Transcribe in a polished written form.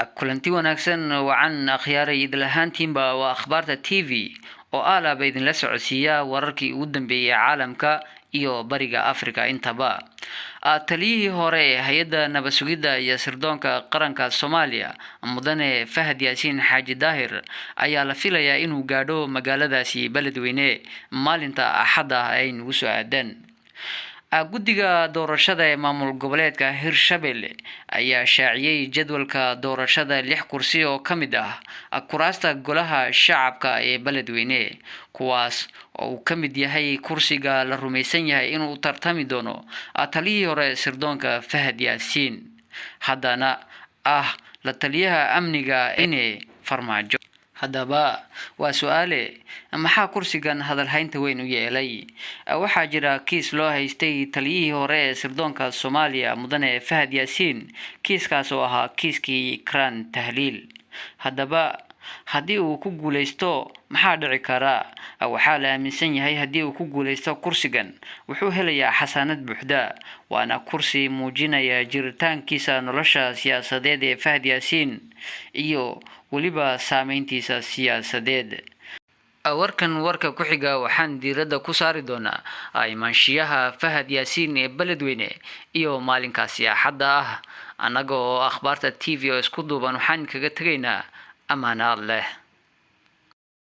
Kulanti wanaagsan wacan, akhyaaray idlahaantiinba. Waa Akhbaarta TV oo aalaaba idinla socodsiiya wararkii ugu dambeeyey caalamka iyo Bariga Africa intaba. Taliyihii hore ee Hay-adda Nabad Sugidda iyo Sirdoonka Qaranka Soomaaliya, Mudane Fahad Yaasiin Xaaji Daahir, ayaa la filayaa inuu gaadho magaaladaasi Beledweyne maalinta Axadda ah ay nagu soo aadaan. Guddiga doorashada ee maamul goboleedka Hirshabelle ayaa shaaciyey jadwalka doorashada lix kursi oo ka mid ah kuraasta Golaha Shacabka ee Beledweyne, kuwaas oo uu ka mid yahay kursiga la rumaysan yahay inuu tartami doono taliyihii hore sirdoonka Fahad Yaasiin, haddana ah la taliyaha amniga ine Farmaajo. Haddaba waa su-aale, maxaa kursigan hadalhaynta weyn u yeelay? Waxaa jira kiis loo haystay taliyihii hore ee sirdoonka Soomaaliya, Mudane Fahad Yaasiin, kiiskaas oo ahaa kiiskii Ikraan Tahliil. Haddaba haddii uu ku guuleysto, maxaa dhici kara? Waxaa la aaminsan yahay haddii uu ku guuleysto kursigan, wuxuu helayaa xasaanad buuxda, waana kursi muujinaya jiritaankiisa nolosha siyaasadeed ee Fahad Yaasiin iyo weliba saameyntiisa siyaasadeed. Warkan warka ku xiga waxaan diiradda ku saari doonaa imaanshiyaha Fahad Yaasiin ee Beledweyne iyo maalinkaasi Axadda ah. Annaga oo Akhbaarta TV oo isku duuban waxaan kaga tegaynaa ammaanaad leh.